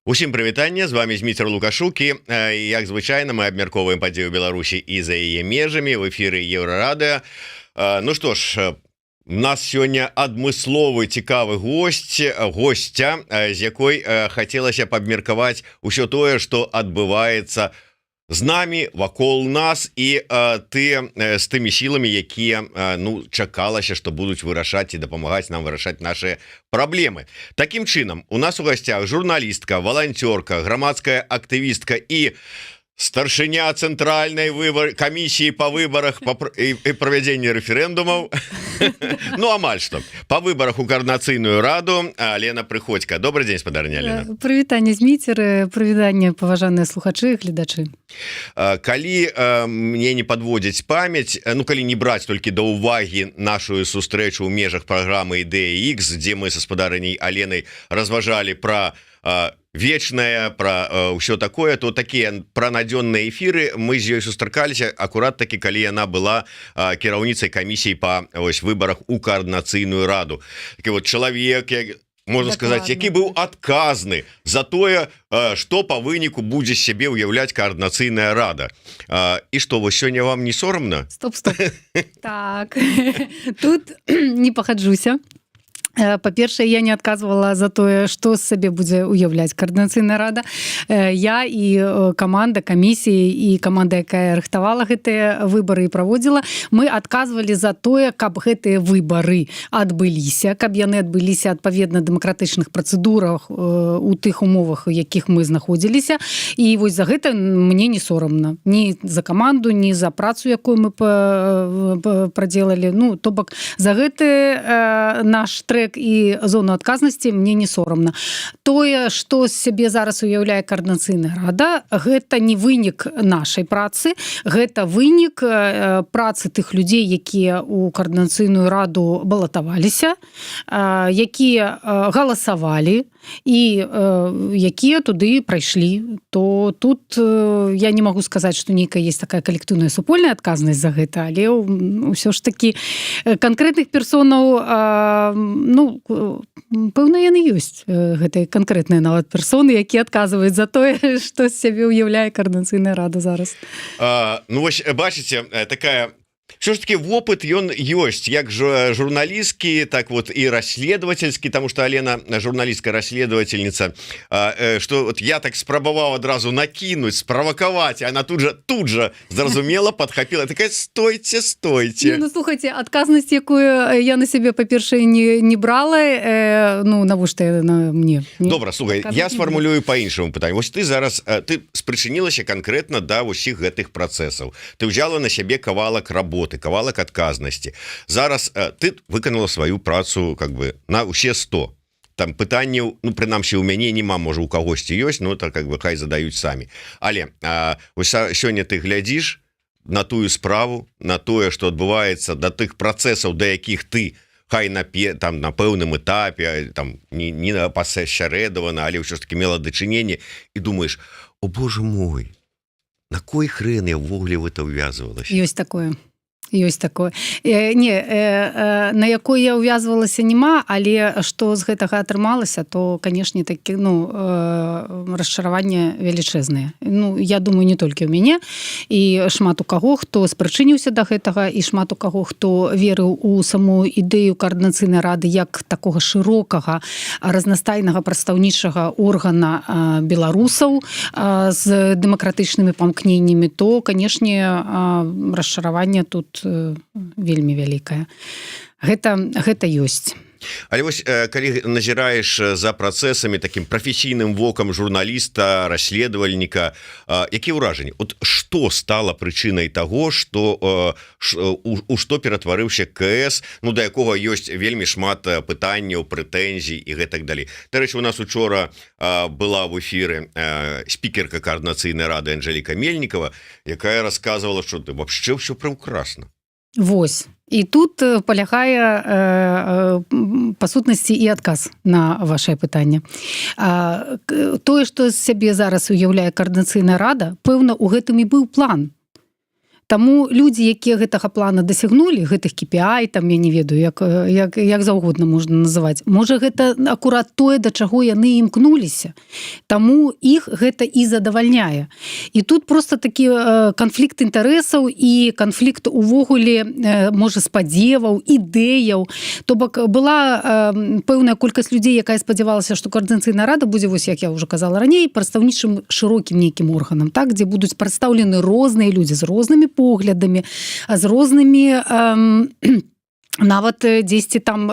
Усім прывітанне, з вамі Зміцер Лукашук, і, як звычайна, мы абмяркоўваем падзею Беларусі і за яе межамі в эфіры Еўрарадыё. Ну что ж, у нас сёння адмысловы цікавы гость, гостця, з якой хацелася б абмеркаваць усё тое, что адбываецца з намі, вакол нас і ты з тымі сіламі, якія, ну, чакалася, что будуць вырашаць і дапамагаць нам вырашаць наши праблемы. Такім чынам, у нас у гасцях журналістка, валанцёрка, грамадская актывістка і старшыня цэнтральнай выбор камісіі по выборах і правядзенні рэферэндумаў, ну, амаль што, по выборах у Каардынацыйную раду Алена Прыходзька. Добрый день, спадарня Алена. Прывітанне, Зміцер, прывітанне, паважаныя слухачы, гледачы. Калі мне не подводзіць памяць, ну, калі не браць толькі да ўвагі нашу сустрэчу ў межах праграмы «Ідэя X», дзе мы са спадарыняй Аленай разважалі про вечная, про ўсё такое, то такія пранадзённыя эфіры мы з ёй сустракаліся акурат таки, калі яна была кіраўніцай камісіі по ось выборах у Каардынацыйную раду. Такі вот чалавек, як можна сказать, які быў адказны за тое, что по выніку будзе сябе ўяўляць Каардынацыйная рада. І что, вось сёння вам не сорамна? Стоп, стоп. Так, тут не пагаджуся. Па-першае, я не адказвала за тое, што з сабе будзе уяўляць Каардынацыйная рада. Я і каманда камісіі, і каманда, якая рыхтавала гэтыя выбары і праводзіла, мы адказвалі за тое, каб гэтыя выбары адбыліся, каб яны адбыліся адпаведна дэмакратычных працэдурах у тых умовах, у якіх мы знаходзіліся. І вось за гэта мне не сорамна, ні за каманду, ні за працу, якую мы праделалі. Ну, то бок за гэты наш трэк і зону адказнасці мне не сорамна. Тое, што з сябе зараз уяўляе Каардынацыйная рада, гэта не вынік нашай працы, гэта вынік працы тых людзей, якія у Каардынацыйную раду балатаваліся, якія галасавалі і якія туды прайшлі. То тут я не магу сказаць, што нейкая есть такая калектыўная супольная адказнасць за гэта, але ўсё ж таки канкрэтных персонаў, ну, пэўна, яны ёсць, гэтыя канкрэтныя нават персоны, якія адказваюць за тое, што з сябе ўяўляе Каардынацыйная рада зараз. Ну вось бачыце, такая все ж таки вопыт ён ёсць, як жа журналісткі, так вот і расследовательскі, тому что Алена журналістка расследовательница, что вот я так спрабаваў адразу накинуть, справакаваць, она тут же зразумела, подхапила, такая: «Стойте, стойте». Не, ну, слухайте, адказнасць, якую я на себе, па-першае, не брала, ну, навошта на мне? Не. Добра, слухай, я сфармулюю по-іншаму пытанню. Вось ты зараз, ты спрычынілася конкретно да ўсіх гэтых працэсаў, ты взяла на сябе кавалак работы, кавалак адказнасці. Зараз ты выканала сваю працу как бы на ўсе 100, там пытанняў, ну, прынамсі, у мяне няма, можа, у кагосьці ёсць, ну, так как бы хай задаюць самі. Але вось сёння ты глядзіш на тую справу, на тое, что адбываецца, да тых працэсаў, да якіх ты хай там на пэўным этапе, там не на пасярэдавана, але ўсё ж таки мела дачыненне, і думаешь: «О боже мой, на кой хрен я ўвогуле в это увязывалась?» Ёсць такое, ёсць такое. Не, на якой я ўвязвалася, няма, але што з гэтага атрымалася, то, канешне, такі, ну, расчараванне велічэзнае. Ну, я думаю, не толькі ў мяне, і шмат у каго, хто спрычыніўся да гэтага, і шмат у каго, хто верыў у саму ідэю Каардынацыйнай рады як такога шырокага, разнастайнага прадстаўнічага органа беларусаў з дэмакратычнымі памкненнямі, то, канешне, расчараванне тут вельмі вялікае. Гэта ёсць. Але вось калі назіраеш за працэсамі таким прафесійным вокам журналіста, расследавальніка, які ўражанні? От что стало прычынай того, что у што ператварыўся КС, ну, да якога ёсць вельмі шмат пытанняў, прэтэнзій і гэтак далей? Дарэчы, у нас учора была в эфиры спікерка Каардынацыйнай рады Анжеліка Мельнікова, якая рассказывала, что ты вообще все прекрасно. Вось і тут палягае па сутнасці і адказ на ваше пытанне. Тое, што з сябе зараз уяўляе Каардынацыйная рада, пэўна, у гэтым і быў план. Таму людзі, якія гэтага плана дасягнулі, гэтых KPI там, я не ведаю, як заўгодна можна называць, можа, гэта акурат тое, да чаго яны імкнуліся. Таму іх гэта і задавальняе. І тут просто такі канфлікт інтарэсаў і канфлікт увогуле, можа, спадзеваў, ідэяў. То бок была пэўная колькасць людзей, якая спадзявалася, што Каардынацыйная рада будзе, вось як я уже казала раней, прадстаўнічым шырокім нейкім органам, так, дзе будуць прадстаўлены розныя людзі з рознымі поглядамі, з рознымі нават дзесьці там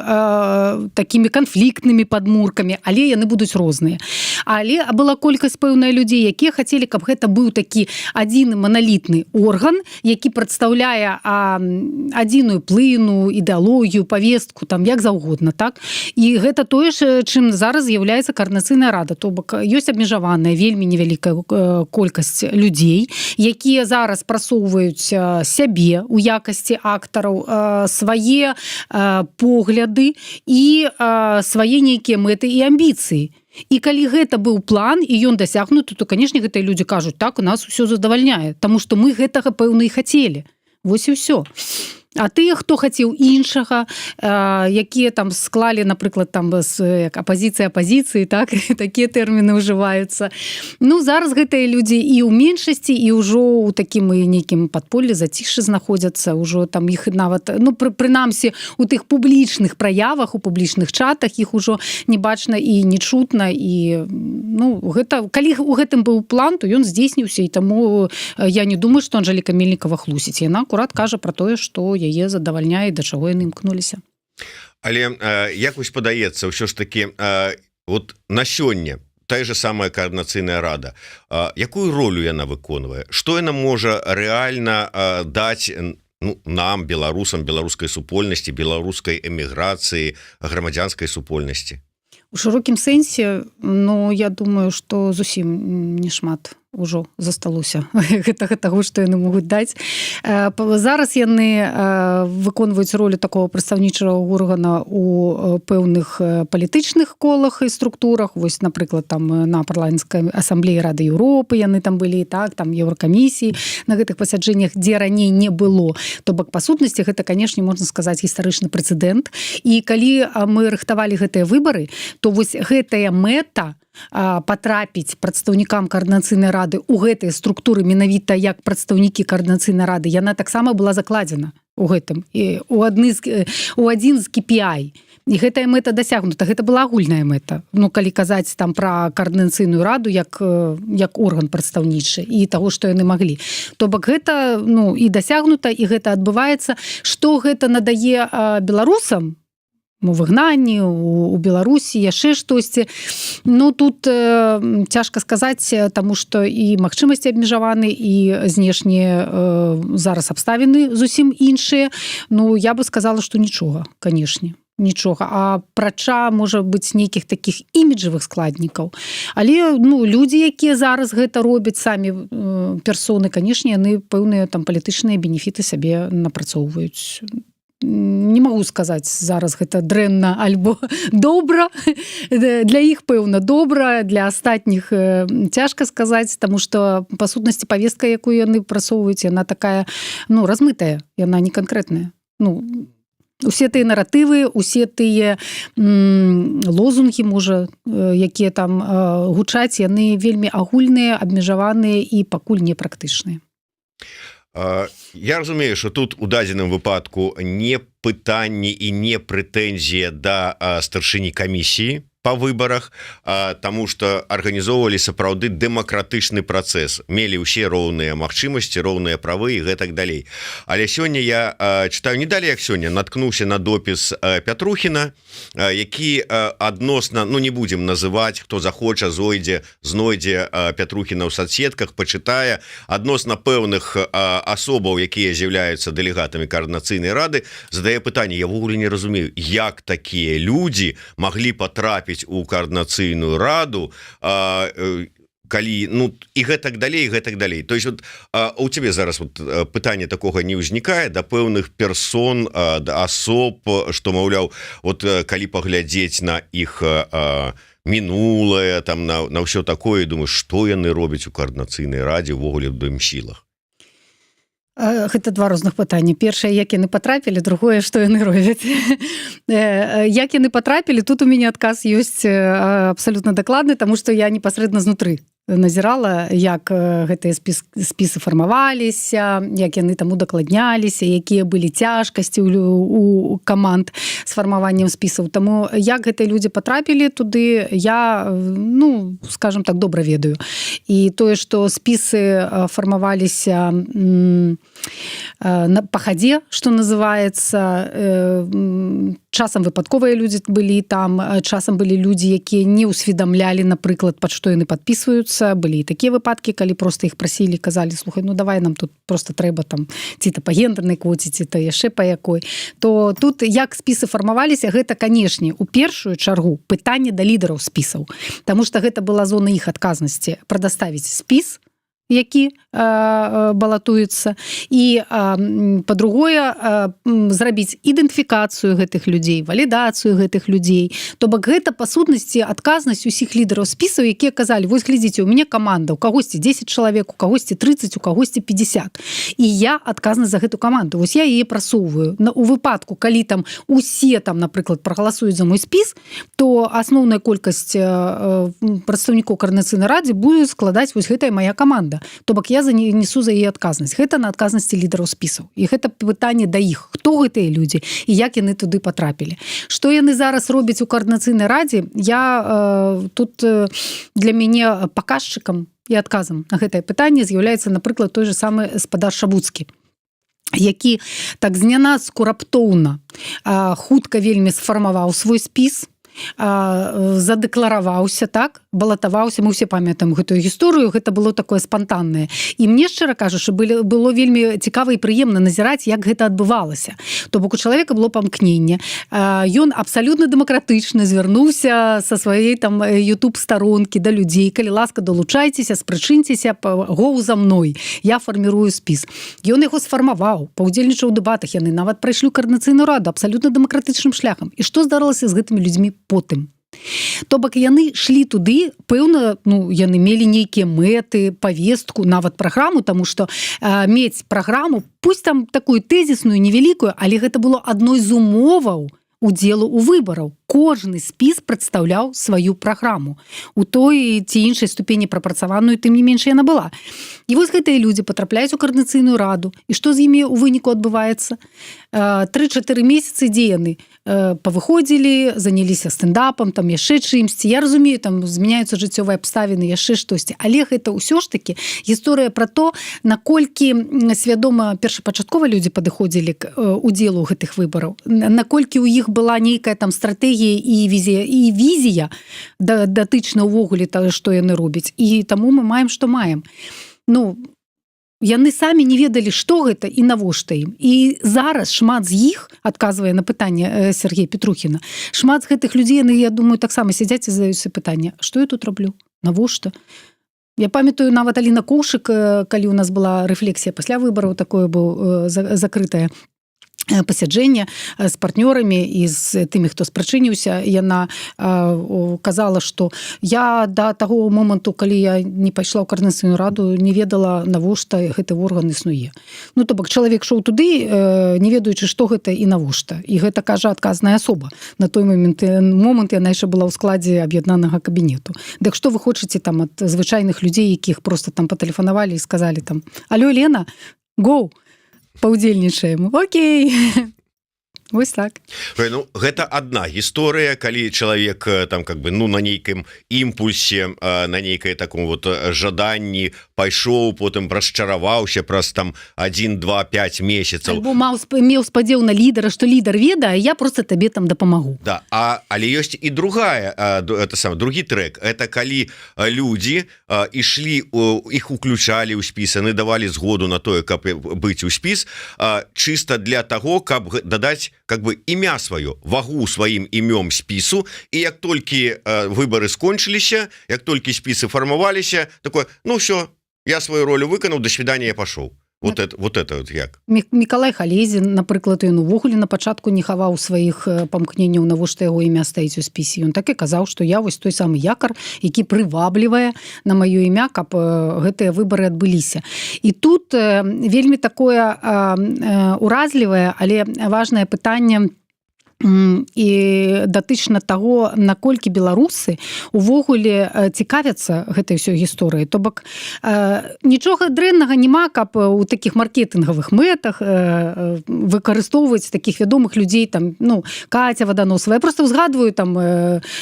такімі канфліктнымі падмуркамі, але яны будуць розныя. Але была колькасць пэўная людзей, якія хацелі, каб гэта быў такі адзіны маналітны орган, які прадстаўляе адзіную плыну, ідэалогію, павестку там, як заўгодна, так. І гэта тое ж, чым зараз з'яўляецца Каардынацыйная рада. То бок ёсць абмежаваная, вельмі невялікая колькасць людзей, якія зараз прасоўваюць сябе у якасці актараў, свае погляды і свае нейкія мэты і амбіцыі. І калі гэта быў план і ён дасягнуты, то, канешне, гэтыя людзі кажуць: «Так, у нас усё задавальняе, таму што мы гэтага, пэўна, і хацелі». Вось і ўсё. А тыя, хто хацеў іншага, якія там склалі, напрыклад, там з як апазіцыя апазіцыі, так, такія тэрміны ўжываюцца, ну, зараз гэтыя людзі і ў меншасці, і ўжо ў такім і нейкім падполлі, зацішы знаходзяцца. Ўжо там іх нават, ну, прынамсі у тых публічных праявах, у публічных чатах іх ужо не бачна і не чутна. І, ну, гэта калі у гэтым быў план, то ён здзейсніўся. І таму я не думаю, што Анжеліка Мельнікова хлусіць. Яна акурат кажа про тое, што яе задавальняе, да чаго яны імкнуліся. Але як вось падаецца, ўсё ж таки вот на сёння тая же самая Каардынацыйная рада, якую ролю яна выконвае, что яна можа реально даць, ну, нам, беларусам, беларускай супольнасці, беларускай эміграцыі, грамадзянскай супольнасці? У шырокім сэнсе, ну, я думаю, что зусім не шмат ўжо засталося гэтага таго, што яны могуць даць. Зараз яны выконваюць ролю такого прадстаўнічага органа у пэўных палітычных колах і структурах. Вось, напрыклад, там на Парламенцкай асамблеі Рады Еўропы яны там былі, так, там Еўракамісіі, на гэтых пасяджэннях, дзе раней не было. То бок па сутнасці гэта, канешне, можна сказаць, гістарычны прэцэдэнт. І калі мы рыхтавалі гэтыя выбары, то вось гэтая мэта патрапіць прадстаўнікам Каардынацыйнай рады ў гэтыя структуры менавіта як прадстаўнікі Каардынацыйнай рады, яна таксама была закладзена у гэтым і у адзін з KPI. І гэтая мэта дасягнута. Гэта была агульная мэта, ну, калі казаць там пра Каардынацыйную раду як орган прадстаўнічы і таго, што яны маглі. То бок гэта, ну, і дасягнута, і гэта адбываецца. Што гэта надае беларусам у выгнанні, у Беларусі, яшчэ штосьці, ну, тут цяжка сказаць, таму што і магчымасці абмежаваны, і знешнія зараз абставіны зусім іншыя. Ну, я бы сказала, што нічога, канешне, нічога, апрача, можа быць, нейкіх таких іміджавых складнікаў. Але, ну, людзі, якія зараз гэта робяць, самі персоны, канешне, яны пэўныя там палітычныя бенефіты сабе напрацоўваюць. Не магу сказаць зараз, гэта дрэнна альбо добра. Для іх, пэўна, добра, для астатніх цяжка сказаць, таму што па сутнасці павестка, якую яны прасоўваюць, яна такая, ну, размытая, яна не канкрэтная. Ну, усе тыя наратывы, усе тыя лозунгі, можа, якія там гучаць, яны вельмі агульныя, абмежаваныя і пакуль не практычныя. Я разумею, что тут у дадзеным выпадку не пытанні і не прэтэнзія да старшыні камісіі по выборах, таму что арганізоўвалі сапраўды дэмакратычны працэс, мелі ўсе роўныя магчымасці, роўныя правы і гэтак далей. Але сёння я читаю, не далей як сёння наткнуўся на допіс Пятрухіна, які адносна, ну, не будем называть, хто захоча, зойдзе, знойдзе Пятрухіна ў соцсетках, пачытае, адносна пэўных асобаў, якія з'яўляюцца дэлегатамі Каардынацыйнай рады, задае пытанне: «Я ўвогуле не разумею, як такія людзі маглі патрапіць у Каардынацыйную раду, калі, ну, і гэтак далей, гэтак далей». То есть вот у тебе зараз вот пытанне такого не ўзнікае да пэўных персон, да асоб, что, маўляў, вот калі паглядзець на іх мінулае там, на ўсё такое, думаю, что яны робяць у Каардынацыйнай радзе, увогуле в дэмсілах? Гэта два розных пытання. Першае, як яны патрапілі, другое, што яны робяць. Як яны патрапілі, тут у мяне адказ ёсць абсалютна дакладны, таму што я непасрэдна знутры назірала, як гэтыя спісы фармаваліся, як яны там удакладняліся, якія былі цяжкасці у каманд з фармаваннем спісаў. Таму як гэтыя людзі патрапілі туды, я, ну, скажем так, добра ведаю. І тое, што спісы фармаваліся на пахадзе, что называется, часам выпадковыя людзі былі там, часам былі людзі, якія не ўсведамлялі, напрыклад, пад што яны падпісваюцца. Былі і такія выпадкі, калі просто іх прасілі, казалі: «Слухай, ну давай, нам тут просто трэба там ці то па гендернай квоце, ці то яшчэ па якой». То тут, як спісы фармаваліся, гэта, канешне, у першую чаргу пытанне да лідараў спісаў, таму што гэта была зона іх адказнасці — прадаставіць спіс, які балатуецца, і па-другое, зрабіць ідэнтыфікацыю гэтых людзей, валідацыю гэтых людзей. То бок гэта, па сутнасці, адказнасць усіх лідараў спісаў, якія казалі: «Вось глядзіце, у мяне каманда, у кагосьці 10 чалавек, у кагосьці 30, у кагосьці 50, і я адказна за гэту каманду, вось я яе прасоўваю». На у выпадку, калі там усе там, напрыклад, прагаласуюць за мой спіс, то асноўная колькасць прадстаўнікоў Каардынацыйнай радзе будзе складаць вось гэтая моя каманда, то бок я за не несу за яе адказнасць. Гэта на адказнасці лідараў спісаў, і гэта пытанне да іх, хто гэтыя людзі і як яны туды патрапілі. Што яны зараз робяць у Каардынацыйнай радзе, я тут для мяне паказчыкам і адказам на гэтае пытанне з'яўляецца, напрыклад, той же самы спадар Шабуцкі, які так знянацку, раптоўна, хутка вельмі сфармаваў свой спіс, задэклараваўся, так, балатаваўся. Мы все памятаем гэтую гісторыю, гэта было такое спантаннае. І мне, шчыра кажучы, было вельмі цікава і прыемна назіраць, як гэта адбывалася. То бок у чалавека было памкненне, ён абсалютна дэмакратычна звярнуўся са сваёй там YouTube старонкі да людзей: «Калі ласка, долучайцеся, спрычынцеся, гоў за мной, я фармірую спіс». Ён яго сфармаваў, паўдзельнічаў у дэбатах, яны нават прайшлі Каардынацыйную раду абсалютна дэмакратычным шляхам. І што здарылася з гэтымі людзьмі потым? То бок яны шлі туды, пэўна, ну, яны мелі нейкія мэты, павестку, нават праграму, таму што мець праграму, пусть там такую тэзісную, невялікую, але гэта было адной з умоваў удзелу у выбараў. Кожны спіс прадстаўляў сваю праграму, у той ці іншай ступені прапрацаваную, тым не менш яна была. І вось гэтыя людзі патрапляюць у Каардынацыйную раду, і што з імі ў выніку адбываецца? 3-4 месяцы, дзе яны павыходзілі, заняліся стэндапам, там яшчэ чымсьці. Я разумею, там змяняюцца жыццёвыя абставіны, яшчэ штосьці, але гэта ўсё ж таки гісторыя про то, наколькі свядома першапачаткова людзі падыходзілі к удзелу гэтых выбараў, наколькі ў іх была нейкая там стратэгія і візія датычна ўвогуле того, што яны робяць. І таму мы маем, што маем. Ну, яны самі не ведалі, што гэта і навошта ім. І зараз шмат з іх, адказвае на пытанне Сергея Петрухіна, шмат з гэтых людзей, яны, я думаю, таксама сядзяць і задаюцца пытанне: «Што я тут раблю, навошта?» Я памятаю, нават Аліна Коўшык, калі у нас была рэфлексія пасля выбараў, такое быў закрытае пасяджэнне з партнёрамі і з тымі, хто спрачыніўся, яна казала, што я да таго моманту, калі я не пайшла ў Каардынацыйную раду, не ведала, навошта гэты орган існуе. Ну, то бок чалавек шоў туды, не ведаючы, што гэта і навошта, і гэта кажа адказная асоба. На той момант яна яшчэ была ў складзе Аб'яднанага кабінету. Дык што вы хочаце там ад звычайных людзей, якіх просто там патэлефанавалі і сказалі там: «Алё, Лена, гоу, паўдзельнічаем». Окей. Вось так. Ну, гэта одна гісторыя, калі чалавек там как бы, ну, на нейкім імпульсе, на нейкай таком вот жаданні пайшоў, потым расчараваўся праз там 1, 2, 5 месяцаў. Альбо маў меў спадзеў на лідара, што лідар ведае, я просто табе там дапамагу. Да, але ёсць і другая, это сам другі трек, это калі людзі ішлі, іх уключалі ў спіс, яны давалі згоду на тое, каб быць у спіс, чыста для того, каб дадаць как бы імя сваё, вагу сваім імём спісу, і як толькі выборы скончыліся, як толькі спісы фармаваліся, такое: «Ну все, я сваю ролю выканаў, до свидания, я пашоў». Вот это вот, это вот як? Мікалай Халезін, напрыклад, ён увогуле на пачатку не хаваў сваіх памкненняў, навошта яго імя стаіць у спісе. Ён так і казаў, што я вось той самы якар, які прываблівае на маё імя, каб гэтыя выбары адбыліся. І тут вельмі такое уразлівае, але важное пытанне і датычна таго, наколькі беларусы увогуле цікавяцца гэтай ўсёй гісторыі. То бок нічога дрэннага няма, каб у такіх маркетынгавых мэтах выкарыстоўваць такіх вядомых людзей, там, ну, Катя Ваданосова. Я просто узгадваю там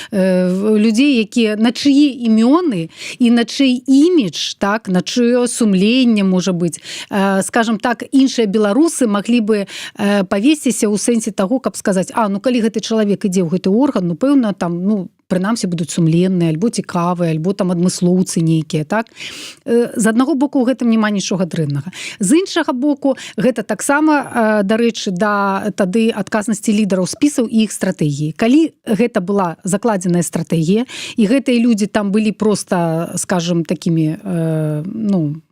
людзей, якія, на чыі імёны і на чый імідж, так, на чыё сумленне, можа быць, скажем так, іншыя беларусы маглі бы павесціся ў сэнсе таго, каб сказаць: «А ну, калі гэты чалавек ідзе ў гэты орган, ну, пэўна, там, ну, прынамсі будуць сумленныя альбо цікавыя, альбо там адмыслоўцы нейкія», так. З аднаго боку, у гэтым няма нічога дрэннага, з іншага боку, гэта таксама, дарэчы, да тады адказнасці лідараў спісаў і іх стратэгіі. Калі гэта была закладзеная стратэгія і гэтыя людзі там былі просто, скажем, такімі ну,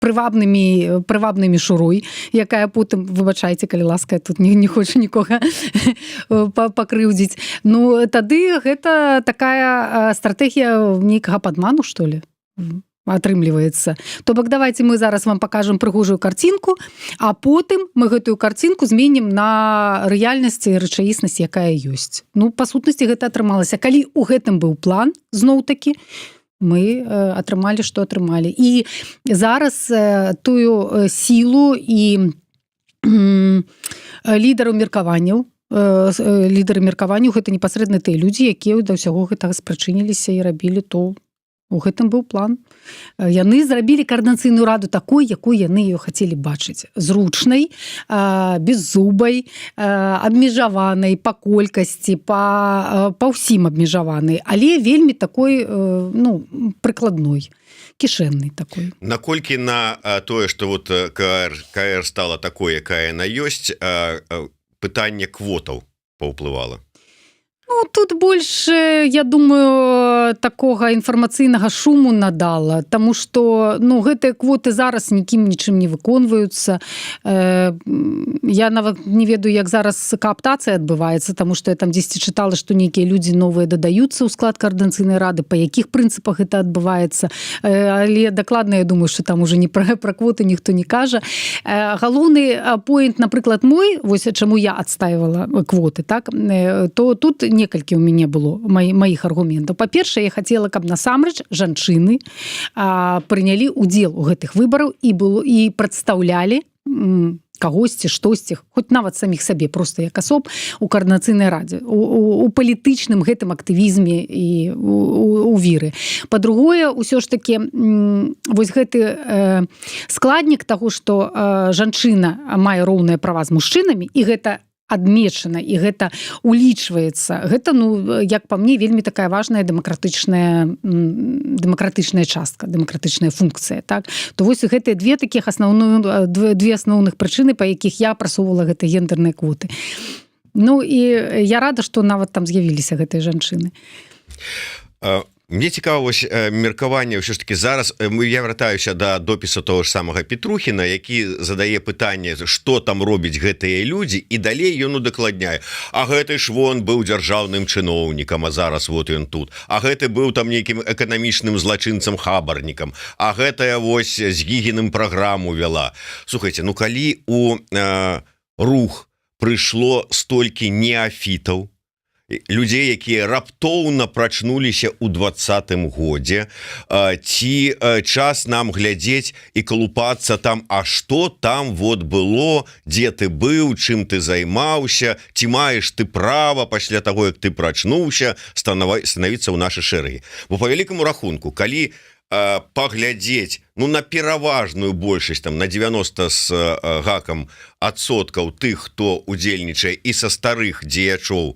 прывабнымі мішурой, якая потым, выбачайце, калі ласка, тут не хочу нікога пакрыўдзіць, ну, тады гэта такая стратэгія нейкага падману, что ли, атрымліваецца. То бок давайте мы зараз вам покажем прыгожую карцінку, а потым мы гэтую карцінку зменім на рэальнасці, рэчаіснасць, якая ёсць. Ну, па сутнасці гэта атрымалася. Калі у гэтым быў план, зноў такі мы атрымалі, што атрымалі, і зараз тую сілу і лідараў меркаванняў, лідары меркаванняў — гэта непасрэдна тыя людзі, якія да ўсяго гэтага спрычыніліся і рабілі, то у гэтым быў план. Яны зрабілі Каардынацыйную раду такой, якую яны ее хацелі бачыць: зручнай, беззубай, абмежаванай па колькасці, па ўсім абмежаванай, але вельмі такой, ну, прыкладной, кішэннай такой. Наколькі на тое, что вот КР стала такой, якая яна ёсць, пытанне квотаў паўплывала? Ну, тут больш, я думаю, такога інфармацыйнага шуму надала, таму что, ну, гэтыя квоты зараз нікім нічым не выконваюцца. Я нават не ведаю, як зараз кааптацыя адбываецца, таму что я там дзесьці чытала, што нейкія людзі новыя дадаюцца ў склад Каардынацыйнай рады, па якіх прынцыпах это адбываецца, але дакладна, я думаю, что там уже не пра квоты ніхто не кажа. Галоўны поінт, напрыклад, мой, вось чаму я адстаивала квоты, так, то тут некалькі у мяне было маіх аргументаў. Па-першае, я хотела, каб насамрэч жанчыны прынялі удзел у гэтых выбараў і было і прадстаўлялі кагосьці, штосьці, хоць нават саміх сабе, просто як асоб у Каардынацыйнай радзе, у палітычным гэтым актывізме і у віры. Па-другое, ўсё ж таки вось гэты складнік таго, что жанчына мае роўныя права з мужчынамі, і гэта адмечана, і гэта улічваецца, гэта, ну, як па мне, вельмі такая важная дэмакратычная частка, дэмакратычная функцыя, так. То вось гэтыя две таких асноўную две асноўных прычыны, па якіх я прасоўвала гэты гендерныя квоты. Ну і я рада, что нават там з'явіліся гэтыя жанчыны. Мне цікава вось меркаванне ўсё ж таки зараз мы, я вяртаюся да допісу того ж самага Петрухіна, які задае пытанне, что там робіць гэтыя людзі, і далей ён удакладняе: а гэты ж вон быў дзяржаўным чыноўнікам, а зараз вот ён тут, а гэты быў там нейкім эканамічным злачынцам, хабарнікам, а гэтая вось з Гігіным праграму вяла. Слухайте, ну, калі у рух прыйшло столькі неафітаў, людзей, якія раптоўна прачнуліся ў 20-м годзе, ці час нам глядзець і калупацца там, а что там вот было, дзе ты быў, чым ты займаўся, ці маеш ты права пасля того, як ты прачнуўся, станавіцца ў нашы шэрагі? Бо по вялікаму рахунку, калі паглядзець, ну, на пераважную большасць, там на 90 с гакам адсоткаў тых, хто удзельнічае і са старых дзеячоў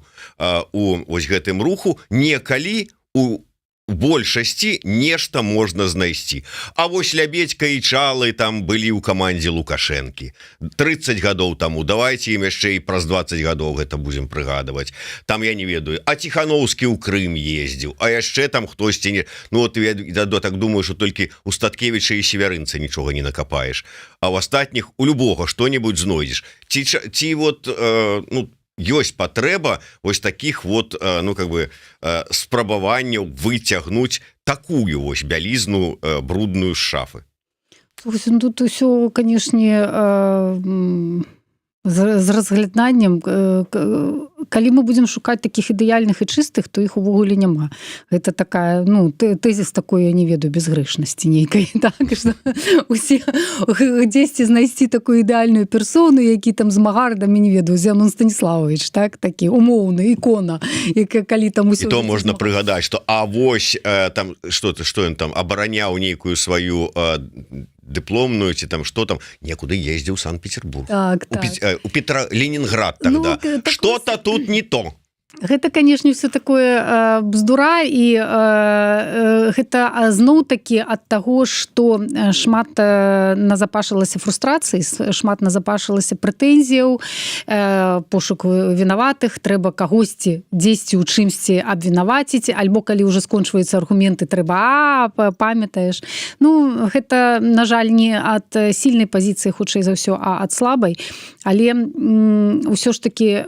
у вось гэтым руху, некалі у Большасці нешта можна знайсці. А вось Лябедзька і Чалы там былі ў камандзе Лукашэнкі 30 гадоў таму, давайте ім яшчэ і праз 20 гадоў гэта будем прыгадваць. Там, я не ведаю, а Ціханоўскі ў Крым ездзіў, а яшчэ там хтосьці не. Ну вот я так думаю, что толькі у Статкевіча і Севярынца нічога не накапаеш, а ў астатніх у любога что-нибудь знойдзеш. Ці вот ну, ёсць патрэба вось таких вот ну, как бы спрабаванняў выцягнуць такую вось бялізну брудную з шафы? Слухайте, ну, тут усё, канешне, з разгляданнем. Калі мы будзем шукаць такіх ідэальных і чыстых, то іх увогуле няма. Гэта такая, ну, тэзіс такой, я не ведаю, безгрэшнасці нейкай, так что усе дзесьці знайсці такую ідэальную персону, які там змагар, да, не ведаю, Зянон Станіславович, так, такі умоўны ікона, і калі там усё. То можна прыгадаць, что а вось там что-то, что ён там абараняў нейкую сваю дыпломную ці там что там, некуды ездзіў Санкт-Петербург, так, у, так. У Петра, Ленинград тогда. Ну, что-то тут не то. Гэта, канешне, все такое бздура, і гэта зноў-такі ад таго, что шмат назапашылася фрустрацыі, шмат назапашылася прэтэнзіяў, пошук вінаватых, трэба кагосьці дзесьці ў чымсьці абвінаваціць, альбо калі ўжо скончваюцца аргументы, трэба: «А памятаеш?» Ну, гэта, на жаль, не ад сильнай пазіцыі, хутчэй за ўсё, а ад слабай. Але ўсё ж таки,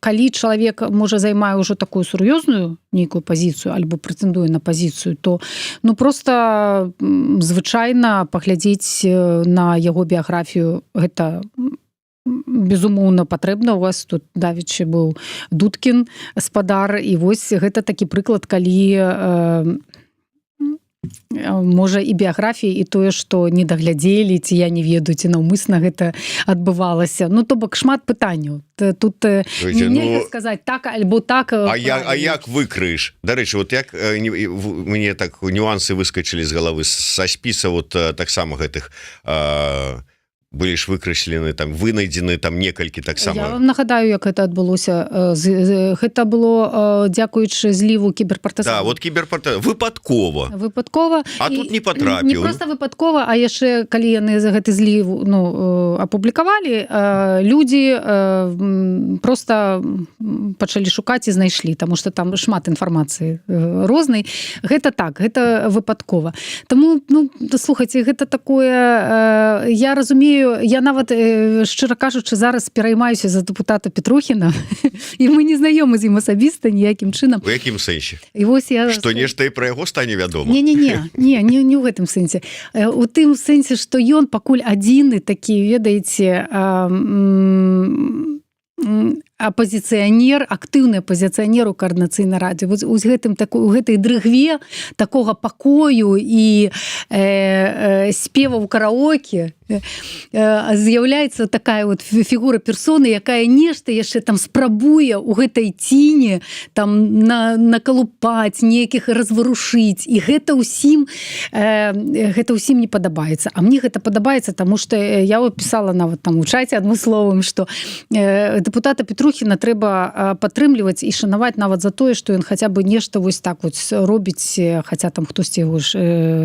калі чалавек, можа, займае ўжо такую сур'ёзную нейкую пазіцыю альбо прэтэндуе на пазіцыю, то, ну, просто звычайна паглядзець на яго біяграфію гэта безумоўна патрэбна. У вас тут давеча быў Дудкін спадар, і вось гэта такі прыклад, калі можа, і біяграфіі, і тое, што не даглядзелі, ці, я не ведаю, ці наўмысна гэта адбывалася. Ну, то бок шмат пытанняў тут, ну, сказаць так альбо так. А як выкрыеш? Дарэчы, вот як не, мне так нюансы выскочылі з галавы са спіса, вот таксама гэтых былі ж выкрэслены там, вынайдзены там некалькі таксама. Нагадаю, як это адбылося. Гэта было дзякуючы зліву кіберпарта. Да, вот кіберпарта выпадкова. Выпадкова. А тут не потрапіў. Не просто выпадкова, а яшчэ калі яны за гэты зліў, ну, апублікавалі, людзі просто пачалі шукаць і знайшлі, тому что там шмат інфармацыі рознай. Гэта так, гэта выпадкова. Таму, ну, слухайте, гэта такое, я разумею, я нават, шчыра кажучы, зараз пераймаюся за депутата Петрухіна, і мы не знаёмы з ім асабіста ніякім чынам. У якім сэнсе? І вось я Что нешта і пра яго стане вядома? Не, не, не, не ў гэтым сэнсе. У тым сэнсе, што ён пакуль адзіны такі, ведаеце, апозіцыянер, актыўны апозіцыянер у Каардынацыйнай радзе. Вот у гэтым такой, у гэтай дрыгве такога пакою і спеваў караоке з'яўляецца такая вот фігура персоны, якая нешта яшчэ там спрабуе у гэтай ціне там накалупаць, нейкіх разварушыць, і гэта ўсім не падабаецца. А мне гэта падабаецца, тому что я пісала нават там у чаце адмысловым, что депутата Петрухіна трэба падтрымліваць і шанаваць нават за тое, что ён хаця бы нешта вось так вот робіць, хаця там хтосьці яго ж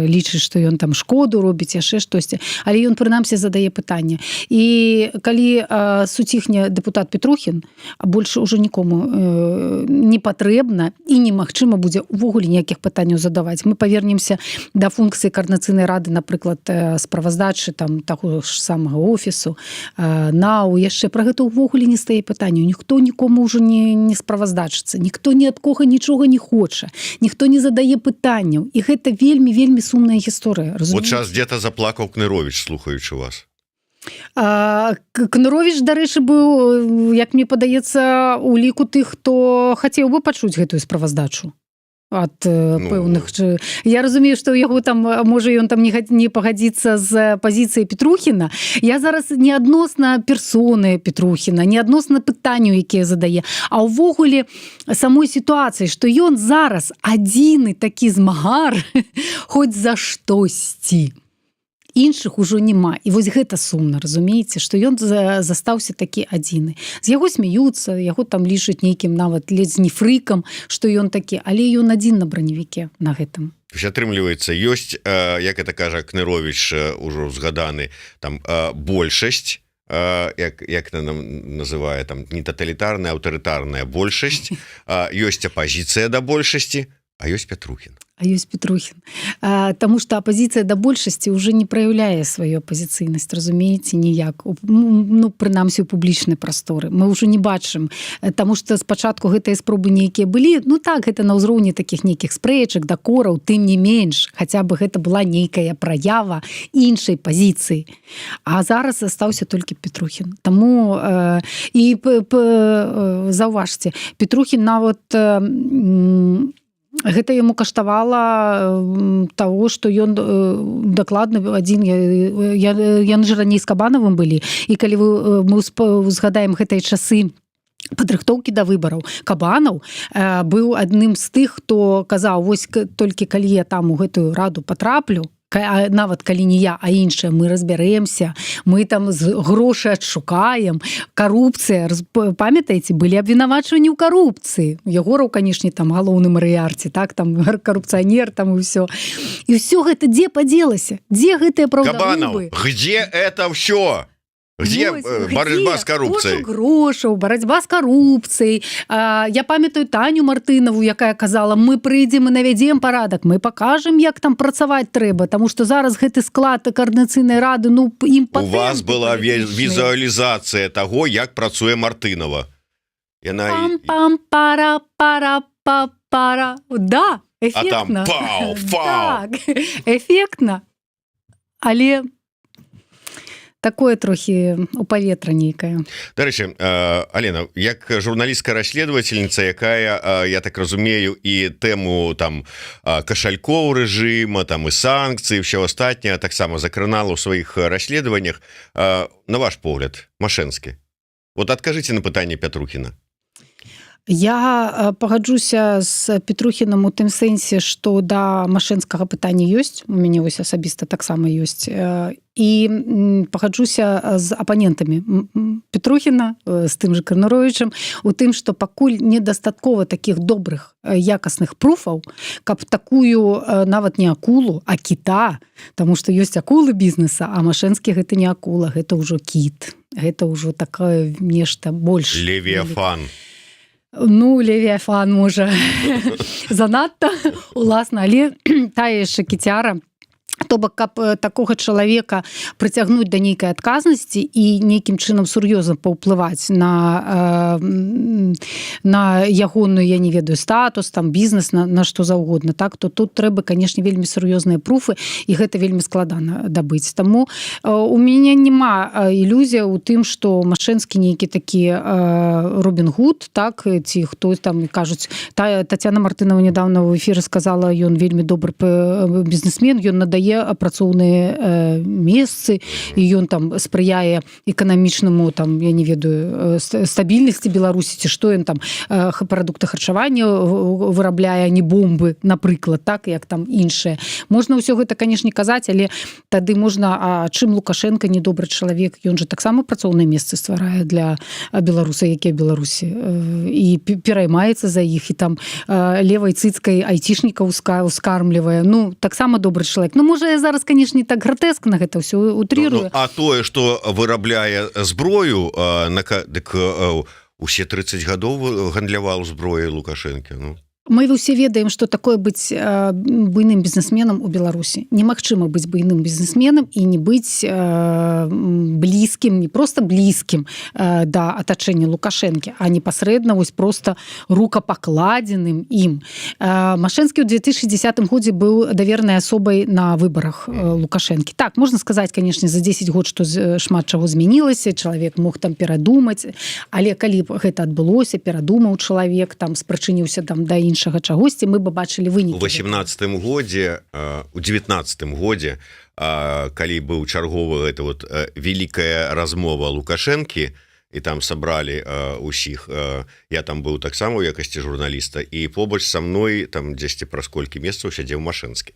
лічыць, что ён там шкоду робіць, яшчэ штосьці, але ён прынамсі задае пытанне. І калі суціхне депутат Петрухін, больше уже нікому не патрэбна і немагчыма будзе увогуле ніякіх пытанняў задаваць. Мы павернемся да функцыі Каардынацыйнай рады, напрыклад, справаздачы там таго ж самага офісу, НАУ яшчэ. Пра гэта ўвогуле не стае пытанню. Ніхто нікому ўжо не справаздачыцца, ніхто ні ад кога нічога не хоча, ніхто не задае пытанняў, і гэта вельмі, вельмі сумная гісторыя. Вот сейчас где-то заплакаў Кнырович, слухаючы вас. Кнырович, дарэчы, быў, як мне падаецца, у ліку тых, хто хацеў бы пачуць гэтую справаздачу ад, ну, пэўных. Я разумею, что ў яго там, можа, ён там не пагадзіцца з пазіцыяй Петрухіна. Я зараз не адносна персоны Петрухіна, не адносна пытанню, якія задае, а ўвогуле самой сітуацыі, что ён зараз адзіны такі змагар хоць за штосьці. Іншых ужо няма. І вось гэта сумна, разумееце, што ён застаўся такі адзіны. З яго смеюцца, яго там лічаць нейкім нават ледзь не фрыкам, што ён такі, але ён адзін на браневіке на гэтым. Атрымліваецца, ёсць, як это кажа Кнырович, ужо згаданы там, большасць, як нам называе там, не таталітарная, аўтарытарная большасць, ёсць апазіцыя да большасці, а ёсць Пятрухін. А ёсць Петрухін. Таму что апазіцыя да большасці уже не праяўляе сваю апазіцыйнасць, разумееце, ніяк. Ну, прынамсі, у публічнай прасторы мы ўжо не бачым. Таму что спачатку гэтыя спробы нейкія былі. Ну так, гэта на ўзроўні таких нейкіх спрэчак, дакораў, тым не менш хаця бы гэта была нейкая праява іншай пазіцыі. А зараз застаўся толькі Петрухін. Таму і заўважце, Петрухін нават гэта яму каштавала того, что ён дакладна адзін. Яны ж раней з Кабанавым былі, і калі мы узгадаем гэтыя часы падрыхтоўкі да выбараў, Кабанаў быў адным з тых, хто казаў: «Вось толькі калі я там у гэтую раду патраплю, нават калі не я, а іншыя, мы разбярэмся, мы там з грошы адшукаем, карупцыя». Памятаеце, былі абвінавачванні ў карупцыі. Ягораў, канешне, там галоўны Марыярці, так, там карупцыянер там, і ўсё. І ўсё гэта дзе падзелася? Дзе гэтыя праўдагубы? Где это все? Где? Вось, борьба с коррупцией? Грошаў, барацьба з карупцыяй. Я памятаю Таню Мартынаву, якая казала: «Мы прыйдзем і навядзем парадак, мы покажем, як там працаваць трэба, тому что зараз гэты склад каардынацыйнай рады, ну, ім У вас была візуалізацыя того, як працуе Мартынова. Яна пам пам пара пара па пара, да. Эффектно. Пау, так, эффектно, але такое трохі у паветра нейкае. Дарэчы, Алена, як журналістка расследовательница, якая, я так разумею, і тэму там кашалькоў рэжыма там, і санкцыі, все астатняе таксама закранала ў сваіх расследаваннях, на ваш погляд, Машэнскі, вот адкажыце на пытанне Пятрухіна. Я пагаджуся з Петрухінам у тым сэнсе, што да Машэнскага пытання ёсць, у мяне вось асабіста таксама ёсць, і пагаджуся з апанентамі Петрухіна, з тым же Кныровічам, у тым, што пакуль недастаткова таких добрых, якасных пруфаў, каб такую нават не акулу, а кіта, тому что ёсць акулы бізнеса, а Машэнскі — гэта не акула, гэта ўжо кіт, гэта ўжо такое нешта больш. Левіафан. Ну, левіафан, можа, занадта уласна, але тая яшчэ кіцяра. То бок каб такога чалавека прыцягнуць да нейкай адказнасці і нейкім чынам сур'ёзна паўплываць на ягоную, я не ведаю, статус там, бізнес, на што заўгодна, так, то тут трэба, канешне, вельмі сур'ёзныя пруфы, і гэта вельмі складана дабыць. Таму у мяне няма ілюзія у тым, што Машэнскі нейкі такі Робін Гуд, так, ці хто там кажуць. Та Татьяна Мартынова недавно ў эфіры сказала: «Ён вельмі добры бізнесмен, ён надае працоўныя месцы, і ён там спрыяе эканамічнаму там, я не ведаю, стабільнасці Беларусі», ці што ён там, прадукты харчавання вырабляе, не бомбы, напрыклад, так, як там іншыя. Можна ўсё гэта, канешне, казаць, але тады можна: а чым Лукашенко не добры чалавек? Ён же таксама працоўныя месцы стварае для беларуса, якія Беларусі, і пераймаецца за іх, і там левай цыцкай айцішнікаў ускармлівае. Ну, таксама добры чалавек. Ну, можа, я зараз, канешне, так гратэскна гэта ўсё утрирую. Ну, а тое, что вырабляе зброю, на дык усе 30 гадоў гандляваў зброяй Лукашэнкі, ну. Мы ўсе ведаем, что такое быць буйным бізнесменам у Беларусі. Немагчыма быць буйным бізнесменам і не быць блізкім, не просто блізкім да атачэння Лукашэнкі, а непасрэдна вось просто рукапакладзеным ім. Машэнскі ў 2010 годзе быў давернай асобай на выбарах Лукашэнкі. Так, можна сказаць, канешне, за 10 год што шмат чаго змянілася, чалавек мог там перадумаць, але калі б гэта адбылося, перадумаў чалавек там, спрычыніўся там да іншага чагосьці, мы бы бачылі вынікі. У 18 годзе, у 19 годзе, калі быў чарговы это вот великая размова Лукашэнкі, і там сабралі усіх, я там быў таксама у якасці журналіста, і побач са мной там дзесьці праз колькі месяцаў сядзеў Машэнскі.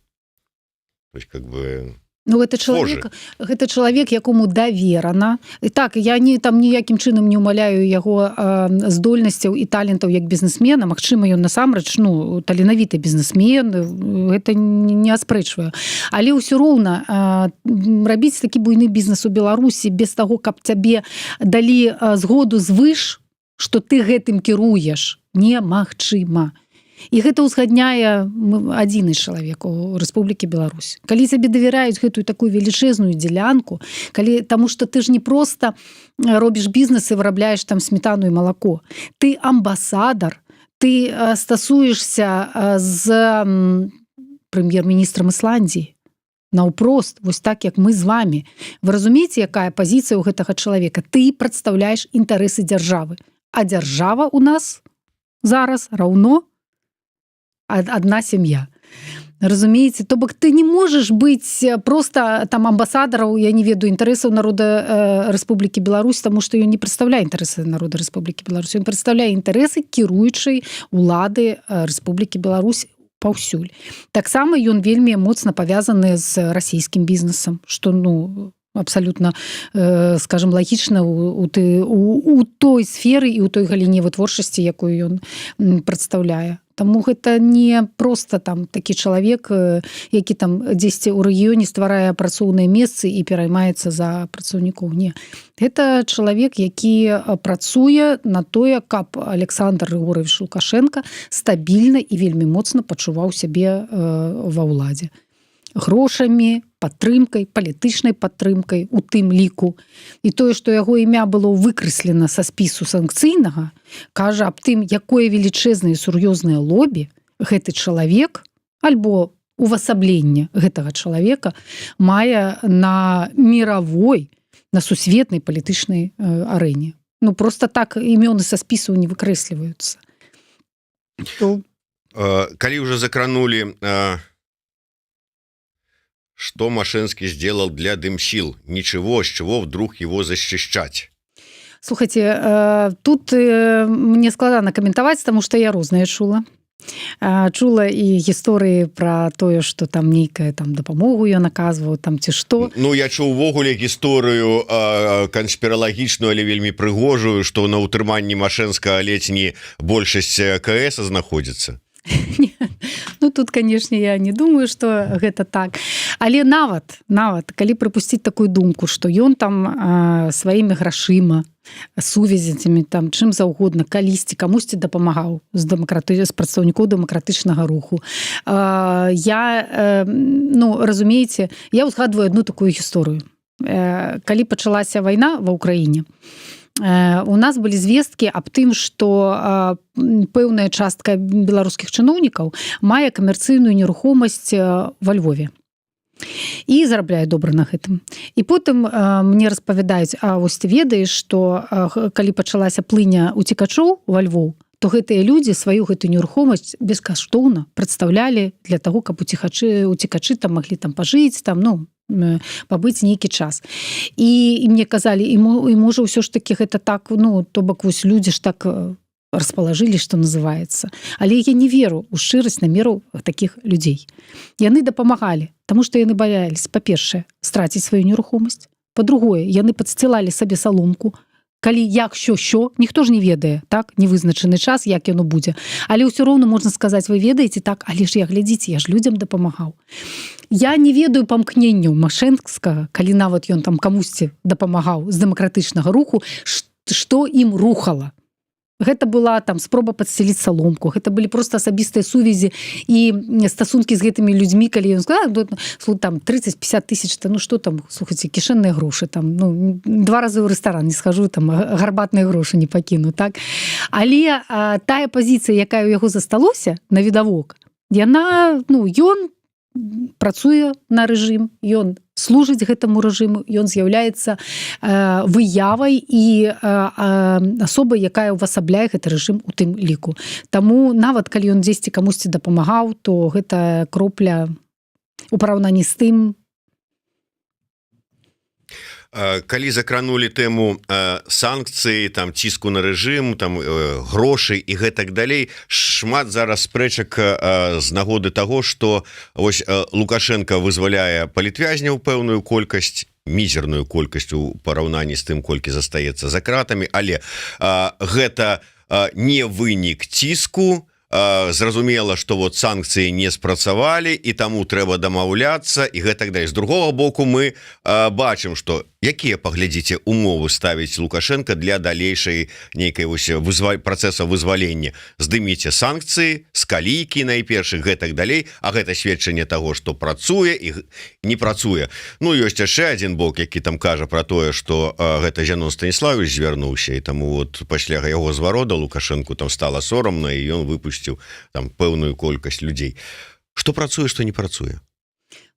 То есть как бы Ну, гэта чалавек, якому даверана. І так, я не там ніякім чынам не умаляю яго здольнасцяў і талентаў як бізнесмена. Магчыма, ён насамрэч, ну, таленавіты бізнесмен, гэта не аспрэчваю. Але ўсё роўна рабіць такі буйны бізнес у Беларусі без таго, каб цябе далі згоду звыш, что ты гэтым кіруеш, немагчыма. І гэта ўзгадняе адзіны чалавек у Рэспублікі Беларусь. Калі цябе давяраюць гэтую такую велічэзную дзелянку, калі, таму что ты ж не просто робіш бізнес і вырабляеш там сметану і малако. Ты амбасадар, ты стасуешся з прэм'ер-міністрам Ісландіі наўпрост, вось так, як мы з вами. Вы разумееце, якая пазіцыя ў гэтага чалавека? Ты прадстаўляеш інтарэсы дзяржавы, а дзяржава у нас зараз раўно одна сям'я, разумееце? То бок ты не можаш быць просто там амбасадараў, я не ведаю, інтарэсаў народа Рэспублікі Беларусь, таму что ён не прадстаўляе інтарэсы народа Рэспублікі Беларусь, ён прадстаўляе інтарэсы кіруючай улады Рэспублікі Беларусь паўсюль. Таксама ён вельмі моцна павязаны з расійскім бізнесам, что, ну, абсолютно, скажем, лагічна у той сферы і у той галіне вытворчасці, якую ён прадстаўляе. Таму гэта не просто там такі чалавек, які там дзесьці ў рэгіёне стварае працоўныя месцы і пераймаецца за працаўнікоў. Не, гэта чалавек, які працуе на тое, каб Александр Рыгоравіч Лукашэнка стабільна і вельмі моцна пачуваў сябе ва ўладзе, грошамі, падтрымкай, палітычнай падтрымкай у тым ліку. І тое, што яго імя было выкрэслена са спісу санкцыйнага, кажа аб тым, якое велічэзнае, сур'ёзнае лобі гэты чалавек альбо увасабленне гэтага чалавека мае на мировой, на сусветнай палітычнай арэне. Ну, просто так імёны са спісу не выкрэсліваюцца. То калі уже закранули, что Мошенский сделал для дымсил? Ничего, с чего вдруг его защищать? Слухайте, тут мне складана каментаваць, таму что я рознае чула. Чула і гісторыі про тое, что там нейкая там дапамогу ён аказваў там ці што. Ну, я чуў увогуле гісторыю канспіралагічную, але вельмі прыгожую, что на ўтрыманні Машэнска ледзь не большасць КС знаходзіцца. Ну, тут, конечно, я не думаю, что гэта так. Але нават калі прыпусціць такую думку, что ён там сваімі грашыма, сувязямі, там чым заўгодна, калісьці камусьці дапамагаў з прадстаўнікоў дэмакратычнага руху, я ну, разумееце, я узгадваю одну такую гісторыю. Калі пачалася вайна ва Ўкраіне, у нас былі звесткі аб тым, что пэўная частка беларускіх чыноўнікаў мае камерцыйную нерухомасць во Львове і зарабляе добра на гэтым. І потым мне распавядаюць: «А вось ты ведаеш, что калі пачалася плыня уцекачоў во Львоў, то гэтыя людзі сваю гэтую нерухомасць бескаштоўна прадстаўлялі для того, каб уцекачы там маглі там пажыць, там, ну, пабыць нейкі час». І мне казалі: І можа, ўсё ж таки гэта так, ну, то бок вось людзі ж так расположили, что называется». Але я не веру у шчырасць намераў таких людзей. Яны дапамагалі, таму что яны баялись, па-першае, страціць сваю нерухомасць, па-другое, яны падсцілалі сабе саломку, калі як що, ніхто ж не ведае, так, невызначаны час, як яно будзе. Але ўсё роўна можна сказаць: «Вы ведаеце, так, але ж я, глядзіце, я ж людзям дапамагаў». Я не ведаю памкненняў Машэнскага, калі нават ён там камусьці дапамагаў з дэмакратычнага руху, што ім рухала. Гэта была там спроба падсцеліць саломку, гэта былі просто асабістыя сувязі і стасункі з гэтымі людзьмі, калі ён сказал: «Ну, там 30-50 тысяч, то ну что там, слухайте, кішэнныя грошы, там, ну, два разы ў рэстаран не схожу, там гарбатныя грошы не пакіну», так. Але тая пазіцыя, якая ў яго засталося навідавок, яна, ну, ён працуе на рэжым, ён служыць гэтаму рэжыму, ён з'яўляецца выявай і асобай, якая ўвасабляе гэты рэжым у тым ліку. Таму нават калі ён дзесьці камусьці дапамагаў, то гэта кропля у параўнанні з тым. Калі закранули тэму санкцыі, там, ціску на рэжым, там, грошай і гэтак далей, шмат зараз спрэчак з нагоды того, что ось Лукашенко вызваляе палітвязняў, пэўную колькасць, мізерную колькасць у параўнанні з тым, колькі застаецца за кратамі, але гэта не вынік ціску. Зразумела, что вот санкцыі не спрацавалі і таму трэба дамаўляцца і гэтак далей. З другого боку, мы бачым, что якія, паглядзіце, умовы ставіць Лукашенко для далейшай нейкай вось працэса вызвалення: здыміце санкцыі з калійкі найпершых, гэтак далей. А гэта сведчанне того, что працуе і не працуе. Ну, ёсць яшчэ один бок, які там кажа про тое, что гэта Зянон Станіславович звярнуўся, і таму вот пасля яго зварода Лукашенко там стала сорамна, і ён выпусціў там пэўную колькасць людзей. Что працуе, что не працуе?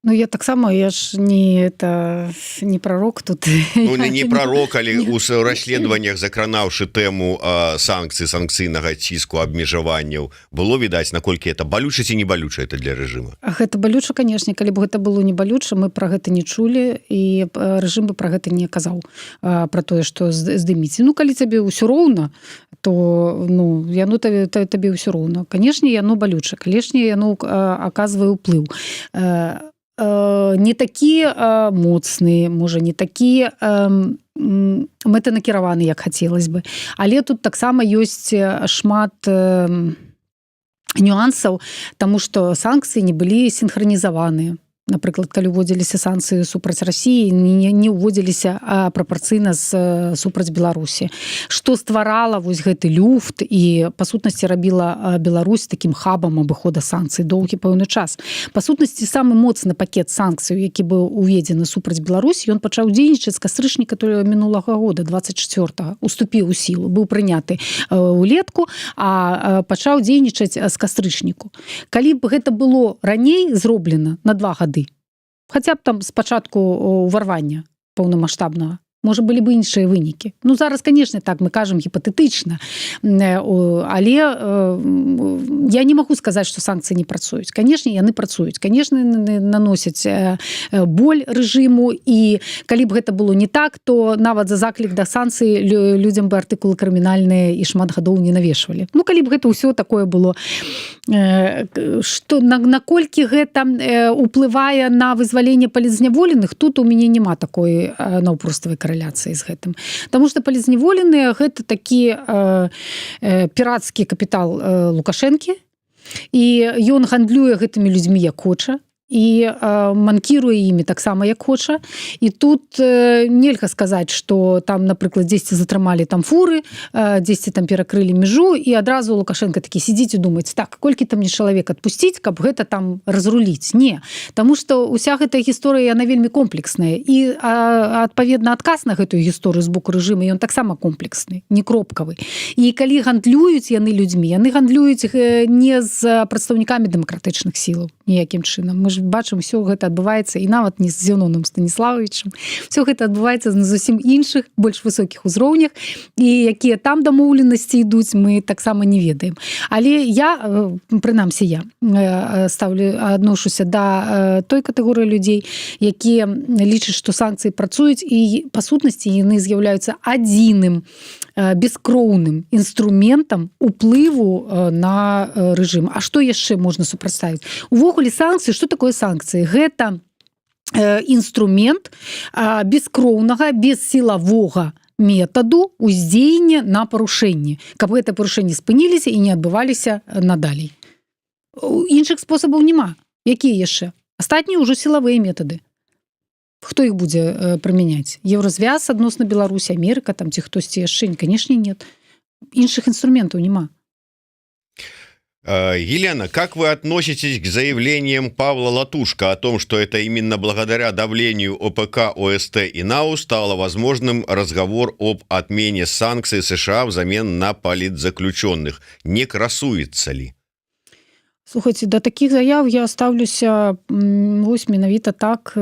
Ну, я таксама, я ж не это, не пророк тут. Ну, не пророк, але у расследаваннях, закранаўшы тэму санкцый, санкцыйнага ціску, абмежаванняў, было відаць, наколькі это балюча ці не балюча это для рэжыма. Гэта балюча, конечно. Калі б гэта было не балюча, мы про гэта не чулі і рэжым бы про гэта не казаў, про тое, что здыміце. Ну, калі цябе ўсё роўна, то, ну, яно табе ўсё роўна. Конечно, яно балюча, конечно, яно аказвае ўплыў, не такі моцны, можа, не такі мэтанакіраваны, як хацелось бы, але тут таксама ёсць шмат нюансаў, тому что санкцыі не былі синхронізаваныя. Напрыклад, калі уводзіліся санкцыі супраць Росіі, не ўводзіліся прапорцыйна з супраць Беларусі, што стварала вось гэты люфт і, па сутнасці, рабіла Беларусь таким хабам абыхода санкцый доўгі пэўны час. Па сутнасці, самы моцны пакет санкцый, які быў уведзены супраць Беларусь, ён пачаў дзейнічаць з кастрычніка мінулага года, 24, уступіў у сілу, быў прыняты улетку, а пачаў дзейнічаць з кастрычніку. Калі б гэта было раней зроблена на 2 гады, хотя б там спачатку уварвання паўнамасштабнага, можа, былі бы іншыя вынікі. Ну, зараз, конечно, так мы кажам гіпатэтычна, але я не магу сказаць, что санкцыі не працуюць. Конечно, яны працуюць, конечно, наносяць боль рэжыму, і калі б гэта было не так, то нават за заклік да санкцыі людзям бы артыкулы крымінальныя і шмат гадоў не навешвалі. Ну, калі б гэта ўсё такое было. Что наколькі гэта уплывае на вызваленне палітзняволеных, тут у мяне няма такой наўпроставай карэляцыі з гэтым. Таму что палітзняволеныя — гэта такі пірацкі капітал Лукашэнкі, і ён гандлюе гэтымі людзьмі як хоча і манкіруе імі таксама як хоча. І тут нельга сказаць, что там, напрыклад, дзесьці затрымалі там фуры, дзесьці там перакрылі мяжу, і адразу Лукашенко такі сидзіць і думаць: «Так, колькі там не чалавек адпусціць, каб гэта там разруліць?» Не. Таму что уся гэтая гісторыя, яна вельмі комплексная, і адпаведна адказ на гэтую гісторыю з боку рэжыма, ён таксама комплексны, не кропкавы. І калі гандлююць яны людзьмі, яны гандлююць не з прадстаўнікамі дэмакратычных сілаў ніякім чынам. Мы ж бачым, все гэта адбываецца і нават не з Зеноном Станіславовичем, все гэта адбываецца на зусім іншых, больш высокіх узроўнях, і якія там дамоўленасці ідуць, мы таксама не ведаем. Але я, прынамсі я ставлю, адношуся да той катэгорыі людзей, якія лічаць, што санкцыі працуюць, і, па сутнасці, яны з'яўляюцца адзіным бескроўным інструментам уплыву на рэжым. А што яшчэ можна супрацьставіць увогуле санкцыі? Что такое санкцыі? Гэта інструмент бескроўнага, бессілавога метаду уздзеяння на парушэнні, каб гэта парушэнні спыніліся і не адбываліся надалей. Іншых спосабаў няма. Якія яшчэ? Астатнія ўжо сілавыя метады. Хто іх будзе прымяняць? Еўразвяз адносна Беларусі, Амерыка там ці хтосьці яшчэ? Конечно, нет, іншых інструментаў няма. Елена, как вы относитесь к заявлениям Павла Латушко о том, что это именно благодаря давлению ОПК, ОСТ и НАУ стало возможным разговор об отмене санкций США взамен на политзаключенных? Не красуется ли? Слухайте, да такіх заяў я стаўлюся вось менавіта так,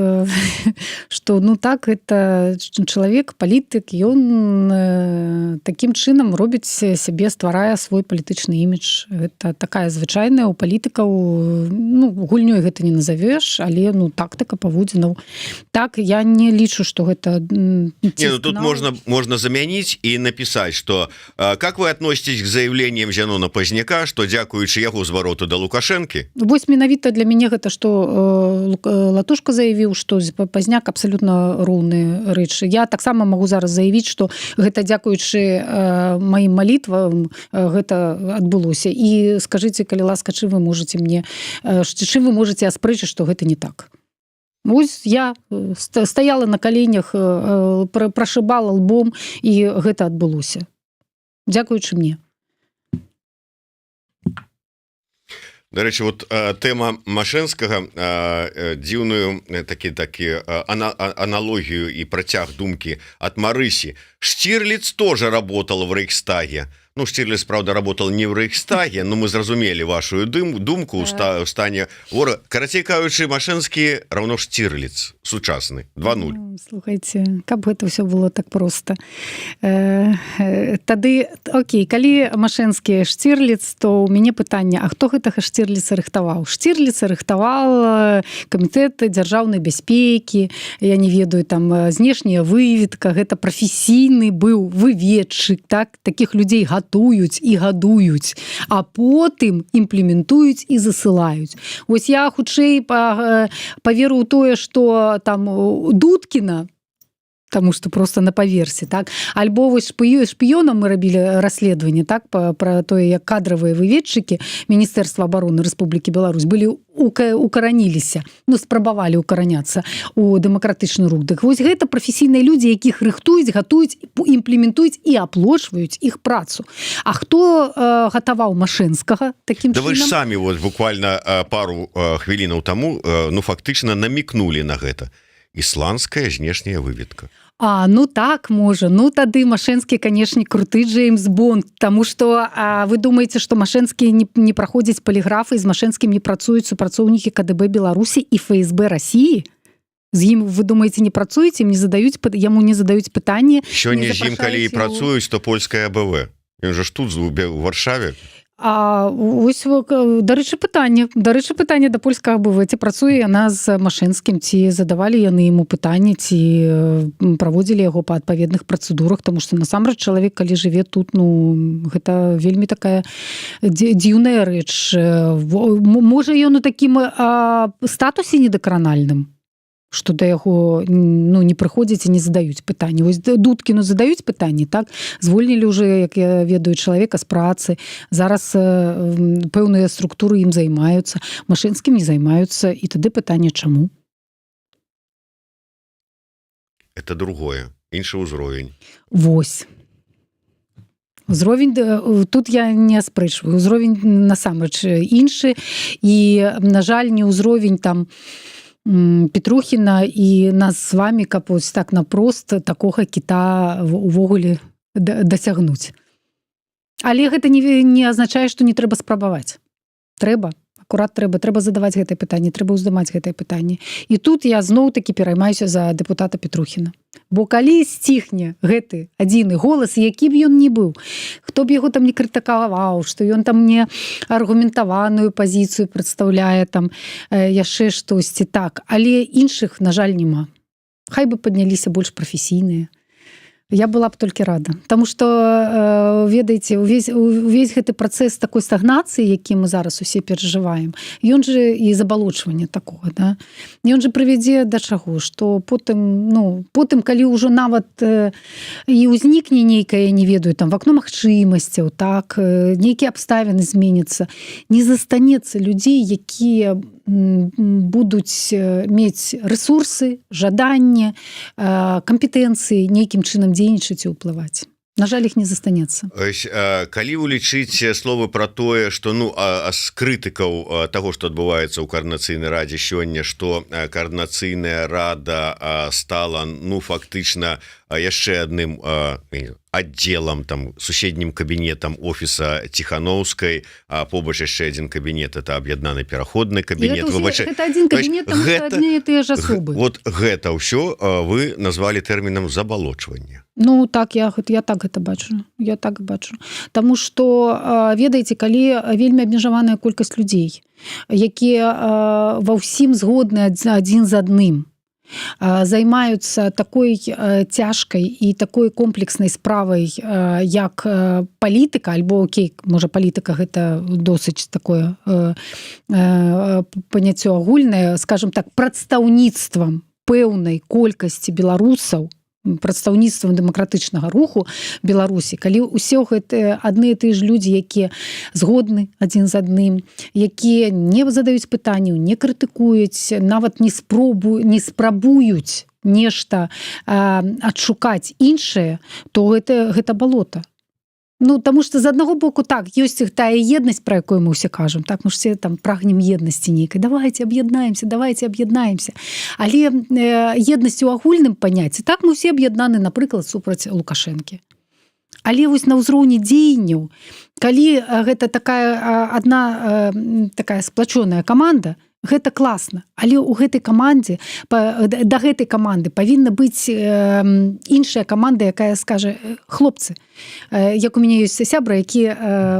что, ну, так, это чалавек палітык, ён таким чынам робіць сябе, стварае свой палітычны імідж. Это такая звычайная у палітыкаў, ну, гульнёй гэта не назовеш, але, ну, тактыка паводзінаў. Так, я не лічу, что гэта Не, ну, тут можно замяніць и написать, что как вы относитесь к заявлениям Зянона Пазняка, что дзякуючы яго звароту да Лукашэнкі. Вось менавіта для мяне гэта, что Латушка заявіў, что Пазняк, абсолютно роўныя рэчы. Я таксама могу зараз заявіць, что гэта дзякуючы маім малітвам гэта адбылося. І скажите, калі ласка, чым вы можете мне чым вы можете аспрэчыць, что гэта не так? Вось я стаяла на каленях, прошибала лбом, і гэта адбылося дзякуючы мне. Дарэчы, вот тэма Машэнскага дзіўную такі аналогію і працяг думкі от Марысі: «Штирлиц тоже работал в Рейхстаге». Ну, Штирлиц, правда, работал не в Рейхстаге, но мы зразумелі вашу думку у стане вора. Карацей кажучы, Машэнскі равно Штирлиц сучасны 2-0. Ну, слухайте, каб гэта ўсё было так просто. Тады окей, калі Машэнскі Шцірліц, то у мяне пытанне: А хто гэтага Шцірліца рыхтаваў? Шцірліца рыхтавал камітэт дзяржаўнай бяспекі, я не ведаю, там знешняя выведка. Гэта прафесійны быў выведчык, так? Таких людзей гатуюць і гадуюць, а потым імплементуюць і засылаюць. Вось я хутчэй паверу ў тое, что там Дудкіна, тому что просто на паверсе, так, альбо вось шпіёнам мы рабілі расследаванне, так, про тое, як кадравыя выведчыкі Міністэрства обороны Рэспублікі Беларусь былі укараніліся, ну, спрабавалі укараняцца у дэмакратычны рух. Дык вось гэта прафесійныя людзі, якіх рыхтуюць, гатуюць, імплементуюць і аплочваюць іх працу. А хто гатаваў Машэнскага таким Да вы ж чынам? самі вот буквально пару хвілінаў таму ну, фактычна намікнулі на гэта: ісландская знешняя выведка. А, ну так, можа. Ну, тады Машэнскі, канешне, круты Джеймс Бонд, тому что вы думаете, что Машэнскі не праходзіць паліграфы, з Машэнскім не працуюць супрацоўнікі КДБ Беларусі і ФСБ России? З ім, вы думаете, не працуеце, не задаюць, яму не задаюць пытанні? Сёння Не з ім калі і запрашаюць працуюць, то польская АБВ. Ён жа ж тут, у Варшаве. А ось, дарэчы, пытанне да польскага АБВ: ці працуе яна з Машэнскім, ці задавалі яны яму пытанні, ці праводзілі яго па адпаведных працэдурах? Тому что насамрэч чалавек, калі жыве тут, ну, гэта вельмі такая дзіўная рэч. Можа, ён у такім статусе недакранальным, что да яго, ну, не прыходзіць і не задаюць пытанні. Вось Дудкіну задаюць пытанні, так? Звольнілі уже, як я ведаю, чалавека з працы, зараз пэўныя структуры ім займаюцца. Машэнскім не займаюцца, і тады пытанне: чаму? Это другое, іншы ўзровень. Вось узровень тут я не аспрэчваю, узровень насамрэч іншы і, на жаль, не ўзровень там Петрухіна і нас з вами, каб ось так напрост такога кіта увогуле дасягнуць. Але гэта не азначае, што не трэба спрабаваць. Трэба, акурат трэба задаваць гэтае пытанне, трэба ўздымаць гэтае пытанне. І тут я зноў-таки пераймаюся за дэпутата Петрухіна, бо калі сціхне гэты адзіны голас, які б ён ні быў, хто б яго там не крытыкаваў, што ён там не аргументаваную пазіцыю прадстаўляе, там яшчэ штосьці, так, але іншых, на жаль, няма. Хай бы падняліся больш прафесійныя, я была б толькі рада. Таму что ведаеце, увесь гэты працэс такой стагнацыі, які мы зараз усе перажываем, ён же і забалочванне такого, да, ён же прывядзе да чаго, что потым, ну, потым, калі ўжо нават і ўзнікне нейкае, не ведаю, там, вакно магчымасцяў, так, нейкія абставіны зменяцца, не застанецца людзей, якія будуць мець ресурсы, жаданне, кампетэнцыі нейкім чынам дзейнічаць і ўплываць. На жаль, іх не застанецца. Ось, калі улічыць словы про тое, что, ну, з крытыкаў того, что адбываецца ў Каардынацыйнай радзе сёння, что Каардынацыйная рада стала, ну, фактычна яшчэ адным аддзелам, там, суседнім кабінетам офіса Ціханоўскай, а побач яшчэ один кабінет, это аб'яднаны пераходны кабінет. Гэта один кабінет, тыя ж асобы. Вот гэта ўсё вы назвалі тэрмінам забалочвання. Ну так, я так гэта бачу, я так бачу. Таму что, ведаеце, калі вельмі абмежаваная колькасць людзей, якія ва ўсім згодны адзін з адным, займаюцца такой цяжкай і такой комплекснай справай, як палітыка, альбо, окей, можа, палітыка — гэта досыць такое паняцце агульнае, скажем так, прадстаўніцтвам пэўнай колькасці беларусаў, прадстаўніцтвам дэмакратычнага руху Беларусі, калі ўсе гэтыя адны і тыя ж людзі, якія згодны адзін з адным, якія не задаюць пытанняў, не крытыкуюць, нават не спрабуюць нешта адшукаць іншае, то гэта балота. Ну, таму что з аднаго боку, так, ёсць іх тая еднасць, про якую мы ўсе кажам, так, мы ж все там прагнем еднасці нейкай: «Давайте аб'яднаемся, давайте аб'яднаемся». Але еднасць у агульным паняцці, так, мы все аб'яднаны, напрыклад, супраць Лукашэнкі. Але вось на ўзроўні дзеянняў, калі гэта такая одна такая сплочёная каманда, гэта класна, але у гэтай камандзе, да гэтай каманды павінна быць іншая каманда, якая скажа: «Хлопцы», як у мяне ёсць сябра, які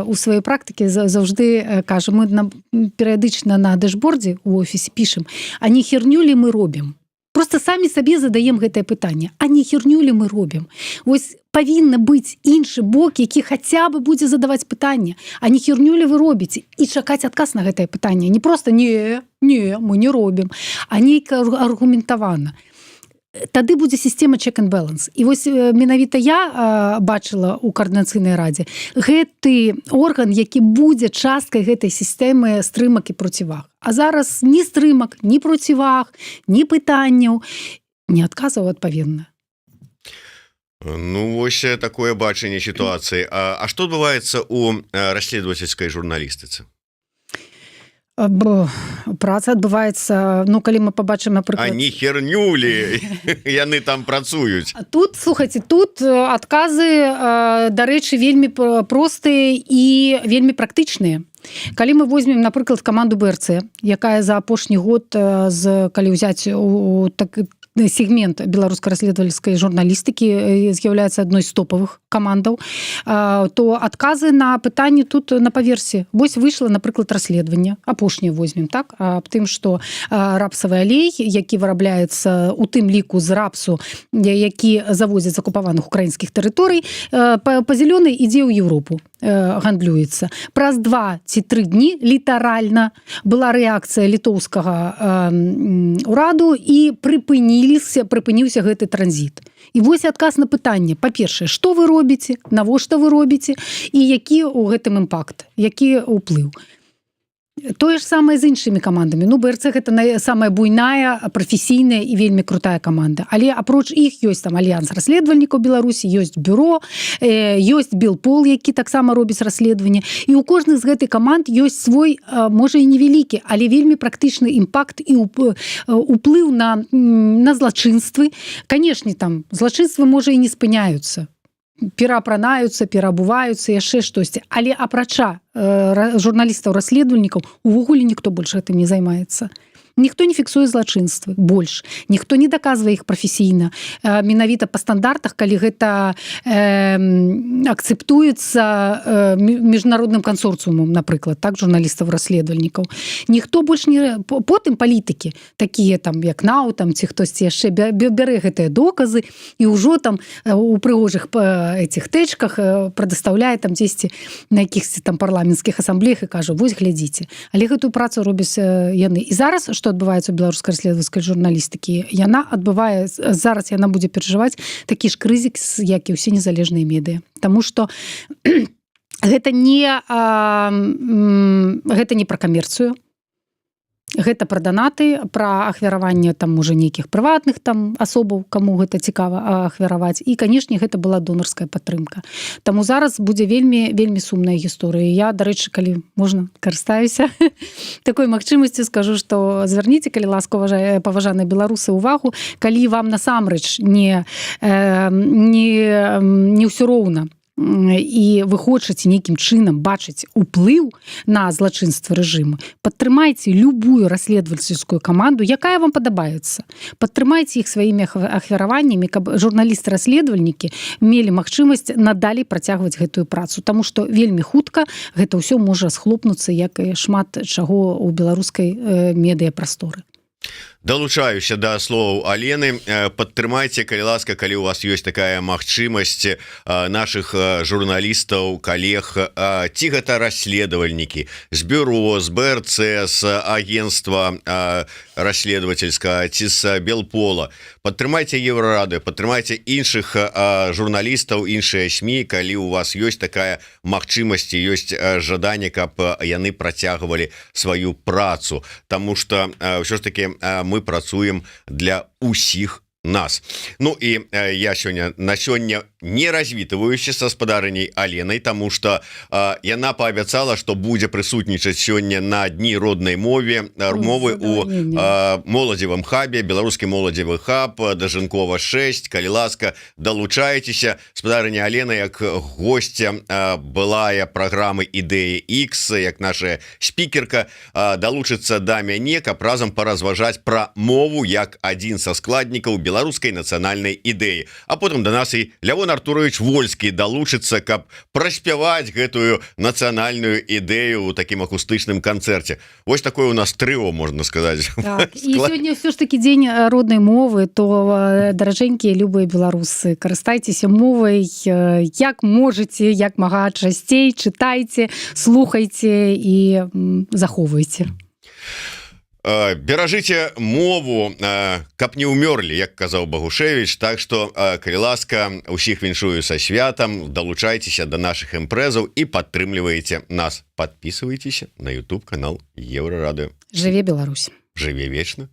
у сваёй практыцы заўжды кажа: «Мы перыядычна на дэшбордзе у офісе пішам, а не херню ли мы робім?» Просто самі сабе задаем гэтае пытанне: а не херню ли мы робім? Вось павінна быць іншы бок, які хаця бы будзе задаваць пытанне: «А не херню ли вы робіце?» І чакаць адказ на гэтае пытанне, не просто «не, не, мы не робім», а нейка аргументавана. Тады будзе сістэма check and balance. І вось менавіта я бачыла у Каардынацыйнай радзе гэты орган, які будзе часткай гэтай сістэмы стрымак і проціваг. А зараз ні стрымак, ні проціваг, ні пытанняў, ні адказаў адпаведна. Ну вось такое бачанне сітуацыі. А што адбываецца у расследовательской журналістыцы? Бо праца адбываецца, ну, калі мы побачым, напрыклад... Не херню ли яны там працуюць? Тут, слухайте, тут адказы, дарэчы, вельмі простыя і вельмі практычныя. Калі мы возьмем, напрыклад, каманду БРЦ, якая за апошні год, з калі ўзяць у так сегмент беларускай расследовательской журналістыкі, з'яўляецца адной з топавых камандаў, то адказы на пытанні тут на паверсе. Вось выйшла, напрыклад, расследаванне апошняе, возьмем так, аб тым, что рапсавы алей, які вырабляецца у тым ліку з рапсу, які завозяць з акупаваных украінскіх тэрыторый, па зялёнай ідзе ў Европу, гандлюецца. Праз 2 ці 3 дні літаральна была рэакцыя літоўскага ураду, і прыпыніўся гэты транзіт. І вось адказ на пытанне: па-першае, что вы робіце, навошта вы робіце і які у гэтым імпакт, які ўплыў. Тое ж самае з іншымі камандамі. Ну, БРЦ — гэта самая буйная, прафесійная і вельмі крутая каманда, але апроч іх ёсць там Альянс расследавальнікаў Беларусі, ёсць бюро, ёсць Белпол, які таксама робіць расследаванне. І у кожных з гэтай каманд ёсць свой, можа, і невялікі, але вельмі практычны імпакт і уплыў на злачынствы. Канешне, там злачынствы, можа, і не спыняюцца, пераапранаюцца, перабуваюцца, яшчэ штосьці, але апрача журналістаў расследавальнікаў увогуле ніхто больш гэтым не займаецца, ніхто не фіксуе злачынствы больш, ніхто не даказвае іх прафесійна, менавіта па стандартах, калі гэта акцэптуецца міжнародным кансорцыумам, напрыклад, так, журналістаў расследавальнікаў ніхто больш не. Потым палітыкі такія там, як Нау там ці хтосьці яшчэ, бярэ гэтыя доказы і ўжо там у прыгожых этих тэчках прадастаўляе там дзесьці на якіхсьці там парламенцкіх асамблеях і кажа: «Вось, глядзіце». Але гэтую працу робяць яны. І зараз что адбываецца у беларускай расследавацкай журналістыкі? Яна адбывае зараз, яна будзе перажываць такі ж крызіс, як і ўсе незалежныя медыа. Таму что гэта не пра камерцыю. Гэта пра данаты, пра ахвяраванне там уже нейкіх прыватных там асобаў, кому гэта цікава ахвяраваць, і, канешне, гэта была донарская падтрымка. Таму зараз будзе вельмі, вельмі сумная гісторыя. Я, дарэчы, калі можна, карыстаюся такой магчымасцю, скажу, что звярніце, калі ласку, паважаныя беларусы, увагу: калі вам насамрэч не ўсё роўна і вы хочаце нейкім чынам бачыць уплыў на злачынства рэжыму, падтрымайце любую расследавальніцкую каманду, якая вам падабаецца, падтрымайце іх сваімі ахвяраваннямі, каб журналісты расследавальнікі мелі магчымасць надалей працягваць гэтую працу. Таму что вельмі хутка гэта ўсё можа схлопнуцца, як і шмат чаго ў беларускай медыяпрасторы. Далучаюся да словаў Алены. Падтрымайце, калі ласка, калі у вас ёсць такая магчымасць, наших журналістаў, калег, ці гэта расследавальнікі з бюро, з БРЦ, з агентства расследовательска ці з Белпола. Падтрымайце Еўрарадыё, падтрымайце іншых журналістаў, іншыя СМІ, калі у вас ёсць такая магчымасць, ёсць жаданне, каб яны працягвалі сваю працу. Таму что ўсё ж таки мы працуем для усіх нас. Ну і я сёння на сёння не развітваюся са спадарыняй Аленай, таму что яна паабяцала, что будзе прысутнічаць сёння на Дні роднай мовы у моладзевым хабе, беларускі моладзевы хаб, Дажынкова 6. Калі ласка, далучайцеся. Спадарыня Алена як гостця былая праграмы «Ідэі X», як наша спікерка, далучыцца да мяне, каб разам паразважаць пра мову як адзін са складнікаў беларускай нацыянальнай ідэі. А потым да нас і Лявон Артурович Вольскі далучыцца, каб праспяваць гэтую нацыянальную ідэю у такім акустычным канцэрце. Вось такое у нас трыо, можна сказать. Так. І сёння ўсё ж таки дзень роднай мовы, то, даражэнькія любыя беларусы, карыстайцеся мовай як можете, як мага часцей, чытайце, слухайце і захоўвайце. Беражыце мову, каб не ўмёрлі, як казаў Багушевич. Так что, калі ласка, усіх віншую са святам, далучайцеся до наших імпрэзаў і падтрымліваеце нас. Подписывайтесь на YouTube канал Еўрарадыё. Жыве Беларусь! Жыве вечна!